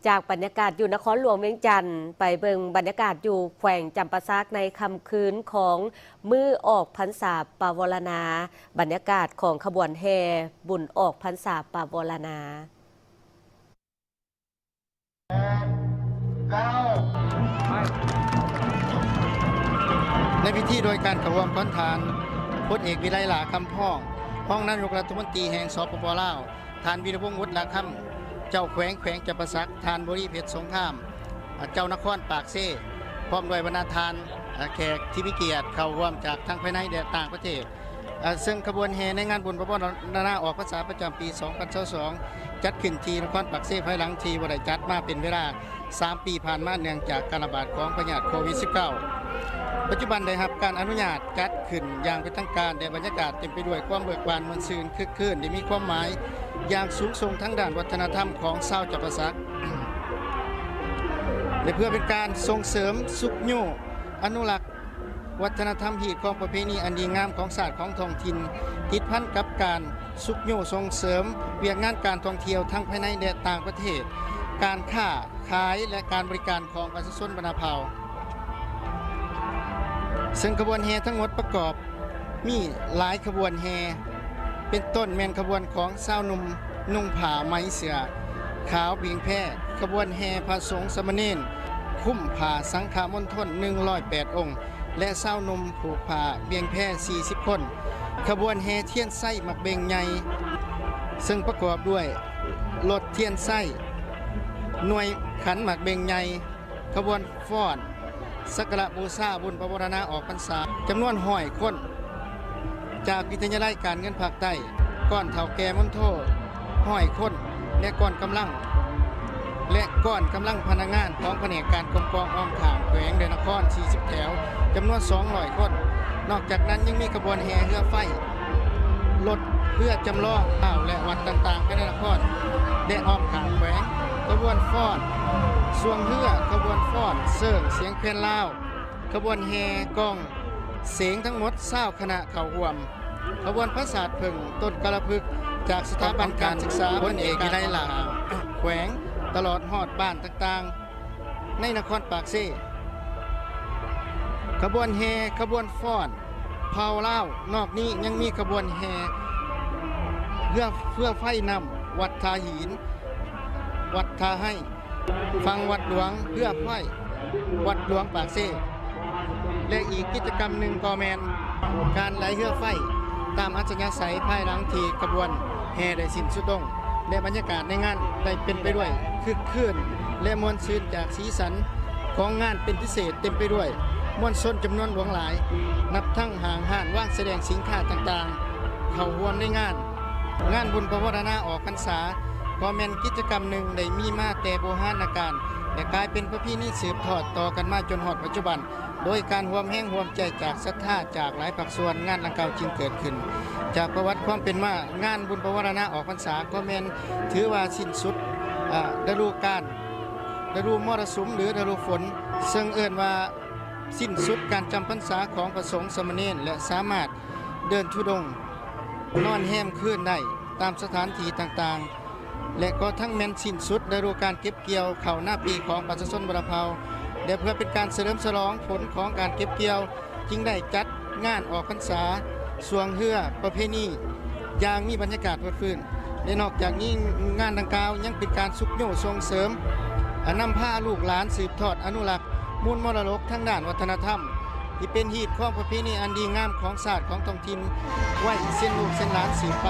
ຈາກບັນຍາກາດຢູ່ນະຄອນຫຼວງວຽງຈັນ ໄປເບິ່ງບັນຍາກາດຢູ່ແຂວງຈຳປາສັກໃນຄ່ຳຄືນຂອງມື້ອອກພັນສາປະວາລະນາ, ບັນຍາກາດຂອງຂະບວນແຫ່ບຸນອອກພັນສາປະວາລະນາ. ໃນພິທີໂດຍການເຂົ້າຮ່ວມຂອງທ່ານ ພົນເອກ ວິໄລ ຫຼ້າຄຳພອງ ຮອງນາຍົກລັດຖະມົນຕີແຫ່ງ ສປປ ລາວ, ທ່ານ ວິລະວົງ ອຸດລະຄຳ ເຈົ້າແຂວງແຂວງຈຳປາສັກ, ທ່ານ ບໍລິເພັດ ສົງຄາມ ເຈົ້ານະຄອນປາກເຊ ພ້ອມດ້ວຍບັນດາທ່ານ ແຂກທີ່ມີກຽດເຂົ້າຮ່ວມຈາກທັງພາຍໃນ ແລະ ຕ່າງປະເທດ. ເຊິ່ງຂະບວນແຫ່ໃນງານບຸນພະວາລະນາອອກພັນສາປະຈຳປີສອງພັນຊາວສອງ ຈັດຂຶ້ນທີ່ນະຄອນປາກເຊ ພາຍຫຼັງທີ່ບໍ່ໄດ້ຈັດມາເປັນເວລາສາມປີຜ່ານມາ ເນື່ອງຈາກການລະບາດຂອງພະຍາດໂຄວິດສິບເກົ້າ. ປັດຈຸບັນໄດ້ຮັບການອະນຸຍາດຈັດຂຶ້ນຢ່າງເປັນທາງການ ແລະ ບັນຍາກາດເຕັມໄປດ້ວຍຄວາມເບີກບານມ່ວນຊື່ນຄຶກຄື້ນ ແລະ ມີຄວາມໝາຍຢ່າງສູງສົ່ງທາງດ້ານວັດທະນະທຳຂອງຊາວຈຳປາສັກ ແລະ ເພື່ອເປັນການສົ່ງເສີມຊຸກຍູ້ອະນຸລັກ ວັດທະນະທຳ, ຮີດຄອງປະເພນີອັນດີງາມຂອງຊາດຂອງທ້ອງຖິ່ນ, ຕິດພັນກັບການຊຸກຍູ້ສົ່ງເສີມວຽກງານການທ່ອງທ່ຽວທັງພາຍໃນ ແລະ ຕ່າງປະເທດ, ການຄ້າຂາຍ ແລະ ການບໍລິການຂອງປະຊາຊົນບັນດາເຜົ່າ. ເຊິ່ງຂະບວນແຫ່ທັງໝົດປະກອບ ມີຫຼາຍຂະບວນແຫ່ ເປັນຕົ້ນແມ່ນຂະບວນຂອງຊາວໜຸ່ມນຸ່ງຜ້າໄໝເສື້ອຂາວບຽງແພ, ຂະບວນແຫ່ພະສົງສາມະເນນຄຸມຜ້າສັງຄະມົນທົນໜຶ່ງຮ້ອຍແປດອົງ ແລະ ຊາວໜຸ່ມຜູກຜ້າບຽງແພສີ່ສິບຄົນ, ຂະບວນແຫ່ທຽນໄຊໝາກເບັງໃຫຍ່ ເຊິ່ງປະກອບດ້ວຍລົດທຽນໄຊ, ໜ່ວຍຂັນໝາກເບັງໃຫຍ່, ຂະບວນຟ້ອນສັກກາລະບູຊາບຸນພະວາລະນາອອກພັນສາ ຈຳນວນຮ້ອຍຄົນ, ຈາກວິທະຍາໄລການເງິນພາກໃຕ້, ກ້ອນເຖົ້າແກ່ມົນໂທຮ້ອຍຄົນ ແລະ ກ້ອນກຳລັງ ແລະ ກ້ອນກຳລັງພະນັກງານຂອງພະແນກການກອງກອງອ້ອມຂ້າງແຂວງ ແລະ ນະຄອນສີ່ສິບແຖວ ຈຳນວນສອງຮ້ອຍຄົນ. ນອກຈາກນັ້ນຍັງມີຂະບວນແຫ່ເຮືອໄຟ, ລົດເຮືອຈຳລອງລາວ ແລະ ວັດຕ່າງໆພາຍໃນນະຄອນ ແລະ ອ້ອມຂ້າງແຂວງ, ຂະບວນຟ້ອນຊ່ວງເຮືອ, ຂະບວນຟ້ອນເຊິ່ງສຽງແຄນລາວ, ຂະບວນແຫ່ກ້ອງເສງ ທັງໝົດຊາວຄະນະເຂົ້າຮ່ວມ, ຂະບວນປາສາດເຜິ້ງຕົ້ນກາລະພຶກຈາກສະຖາບັນການສຶກສາພົນເອກວິໄລ ຫຼ້າແຂວງ ຕະຫຼອດຮອດບ້ານຕ່າງໆ ໃນນະຄອນປາກເຊ, ຂະບວນແຫ່, ຂະບວນຟ້ອນເຜົ່າລາວ. ນອກນີ້ຍັງມີຂະບວນແຫ່ເຮືອ, ເຮືອໄຟນ້ຳວັດທ່າຫີນ, ວັດທ່າໄຮ, ຝັ່ງວັດຫຼວງເຮືອໄຟ, ວັດຫຼວງປາກເຊ. ແລະ ອີກກິດຈະກຳໜຶ່ງກໍແມ່ນການໄຫຼເຮືອໄຟຕາມອັດສະຍາໄສ ພາຍຫຼັງທີ່ຂະບວນແຫ່ໄດ້ສິ້ນສຸດລົງ ແລະ ບັນຍາກາດໃນງານໄດ້ເຕັມໄປດ້ວຍຄຶກຄື້ນ ແລະ ມ່ວນຊື່ນຈາກສີສັນຂອງງານເປັນພິເສດ, ເຕັມໄປດ້ວຍມວນຊົນຈຳນວນຫຼວງຫຼາຍ ນັບທັງຫ້າງຮ້ານວາງສະແດງສິນຄ້າຕ່າງໆເຂົ້າຮ່ວມໃນງານ. ງານບຸນພະວາລະນາອອກພັນສາກໍແມ່ນກິດຈະກຳໜຶ່ງໄດ້ມີມາແຕ່ບູຮານນະການ ແລະ ກາຍເປັນປະເພນີສືບທອດຕໍ່ກັນມາຈົນຮອດປັດຈຸບັນ. ໂດຍການຮ່ວມແຮງຮ່ວມໃຈຈາກສັດທາຈາກຫຼາຍພາກສ່ວນ, ງານດັ່ງກ່າວຈຶ່ງເກີດຂຶ້ນ. ຈາກປະຫວັດຄວາມເປັນມາ, ງານບຸນປະວາລະນາອອກພັນສາກໍແມ່ນຖືວ່າສິ້ນສຸດ, ເອີ, ລະດູການ, ລະດູມໍລະສຸມ ຫຼື ລະດູຝົນ, ເຊິ່ງເອີ້ນວ່າສິ້ນສຸດການຈຳພັນສາຂອງພະສົງສາມະເນນ ແລະ ສາມາດເດີນທຸດົງ, ນອນແຮມຄືນໄດ້ຕາມສະຖານທີ່ຕ່າງໆ. ແລະ ກໍທັງແມ່ນສິ້ນສຸດລະດູການເກັບກ່ຽວເຂົ້ານາປີຂອງປະຊາຊົນບັນດາເຜົ່າ ແລະ ເພື່ອເປັນການສະເຫຼີມສະຫຼອງຜົນຂອງການເກັບກ່ຽວ ຈຶ່ງໄດ້ຈັດງານອອກພັນສາຊ່ວງເຮືອປະເພນີຢ່າງມີບັນຍາກາດຟົດຟື້ນ. ແລະ ນອກຈາກນີ້, ງານດັ່ງກ່າວຍັງເປັນການຊຸກຍູ້ສົ່ງເສີມ, ນຳພາລູກຫຼານສືບທອດອະນຸລັກມູນມໍລະດົກທາງດ້ານວັດທະນະທຳ ທີ່ເປັນຮີດຄອງປະເພນີອັນດີງາມຂອງຊາດຂອງທ້ອງຖິ່ນໄວ້ເຊັ່ນລູກເຊັ່ນຫຼານສືບໄປ.